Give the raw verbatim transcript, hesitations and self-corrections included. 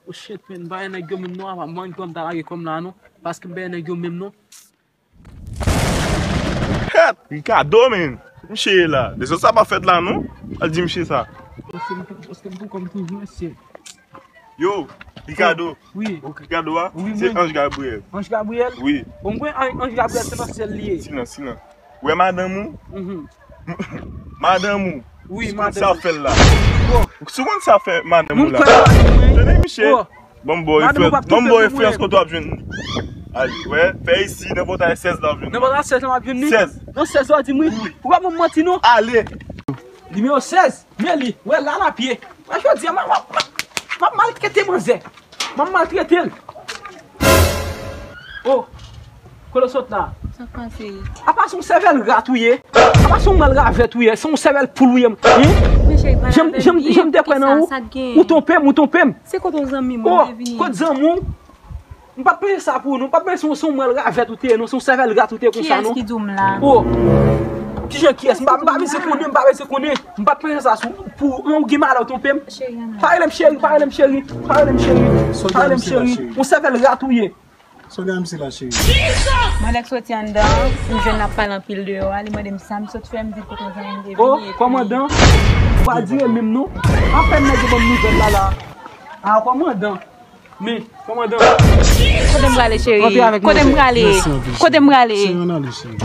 Oh shit, man, m pa wè nèg yo menm non, apa mwen kòm ta lage kòm la non. Paske m pa wè nèg yo menm non. Kèt, Ricardo, man. Misye ye la. Deso sa pa fèt la non. Al di misye sa. Paske m pou, paske m pou kòm toujou, mesye. Yo, Ricardo. Wi. Ou Ricardo a? Wi, se mwen. Ange Gabriel. Ange Gabriel? Wi. Bon, mwen, Ange Gabriel se nan syèl li ye. Silans, silans. Wè madanm ou? Mhm. Madanm ou? Wi, madanm ou. Sa fè l la. Oh. Si w konn sa fè madanm ou la. Moun kwè madanm mwen. Tande misye. Oh. Bon boy, madanm ou pap ban m twonpe boy mwen. Frans kote w ap jwenn li. Ale, wè, fè isi, nan pòtay sèz la w ap jwenn li. Nan pòtay sèz la w ap jwenn li? Sèz. Nan sèz la w di m wi. Wi. Ou pa ban m manti non. Ale. Nimewo sèz. Men li, wè la l ap ye. Wè jodi a, m ap, m ap, m ap maltrete manzè. M ap maltrete l. Oh, kote w sot la? Sa k pase? Apa se yon sèvèl rat ou ye? Apa se yon mèl ravèt ou ye? Se yon sèvèl poul ou ye? Hein? Men cheri, pale avè m byen, kisa sa k gen? Jan m te kwè nan ou, ou twonpe m, ou twonpe m. Se kote yon zanmi m, mwen vini. Oh, kote zanmi w? M pa t panse sa pou ou non, m pa t panse se yon, se yon mèl ravèt ou te ye non, se yon sèvèl rat ou te ye konsa non. Kiyès ki di w m la? Oh. Kijan kiyès? M pa, m pa bezwen konnen, m pa bezwen konnen. M pa t panse sa sou, pou ou, ou gen malè ou twonpe m. Cheri, ann. Pa rele m cheri, pa rele m cheri, pa rele m cheri, pa rele m cheri. Yon sèvèl rat ou ye. Sa w gen misye la, cheri? Mwen lè k soti anndan, m jwenn l ap pale anpil deyò a, li mande m sa m sot fè, m di l kote yon zanmi m te vini. Oh, kòmandan, ou pa dire menm non. Apèn nèg yo ban m nouvèl la la. Ah, kòmandan. Men, kòmandan. Kote m prale, cheri? Kote m prale? Kote m prale? Cheri, ann ale, cheri.